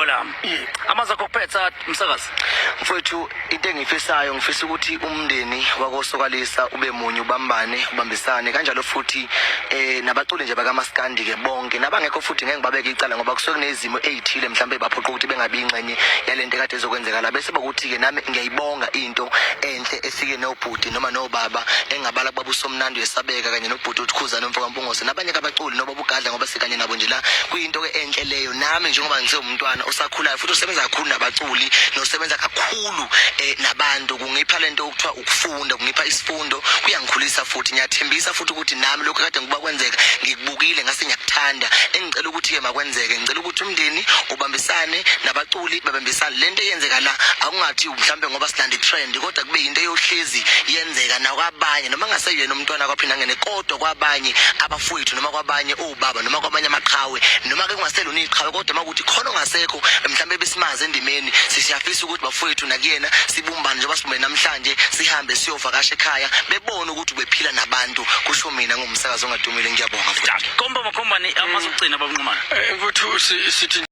Iqhawe lami. Amazwi akho okuphetha, msakazi. Mfowethu, into engiyifisayo, ngifisa ukuthi umndeni wakoSokalisa ube munye, ubambane, ubambisane kanjalo futhi nabaculi nje bakamaskandi ke bonke nabangekho futhi ngeke ngibabeke icala, ngoba kusuke kunezimo ezithile mhlawumbe baphoqa ukuthi bengabi ingxenye yalento ekade ezokwenzeka la. Bese bokuthi ke nami ngiyayibonga into enhle efike nobhuti noma nobaba engabala kubaba uSomnandi uyesabeka kanye nobhuti uThukhuza nomfo kaMpungose nabanye abaculi noba bugadla, ngoba sikanye nabo nje la. Kuyinto ke enhle leyo. Nami njengoba ngisewumntwana osakhulayo futhi osebenza kakhulu nabaculi nosebenza kakhulu nabantu, kungipha lento okuthiwa ukufunda, kungipha isifundo, kuyangikhulisa futhi ngiyathembisa futhi ukuthi nami lokhu kade ngikuba kwenzeka ngikubukile ngase ngiyakuthanda. Engicela ukuthi-ke makwenzeke, ngicela ukuthi umndeni ubambisane nabaculi babambisane. Lento eyenzeka la akungathi mhlambe ngoba silanda i-trend, kodwa kube yinto eyohlezi yenzeka nakwabanye, noma ngaseyena umntwana kwaphinda ngene, kodwa kwabanye abafowethu noma kwabanye obaba noma kwamanye amaqhawe, noma ke kungaselona iqhawe, kodwa makuthi khona ongasekho mhlambe besimazi endimeni, siyafisa ukuthi bafowethu nakuyena sibumbane njengoba sibumbene namhlanje, sihambe siyovakasha ekhaya, bebone ukuthi ubephila nabantu. Kusho mina ngumsakazi ongadumile. Ngiyabonga futhi. Komba makhombani, amazwi okugcina, babunqumana. Mfowethu, sithi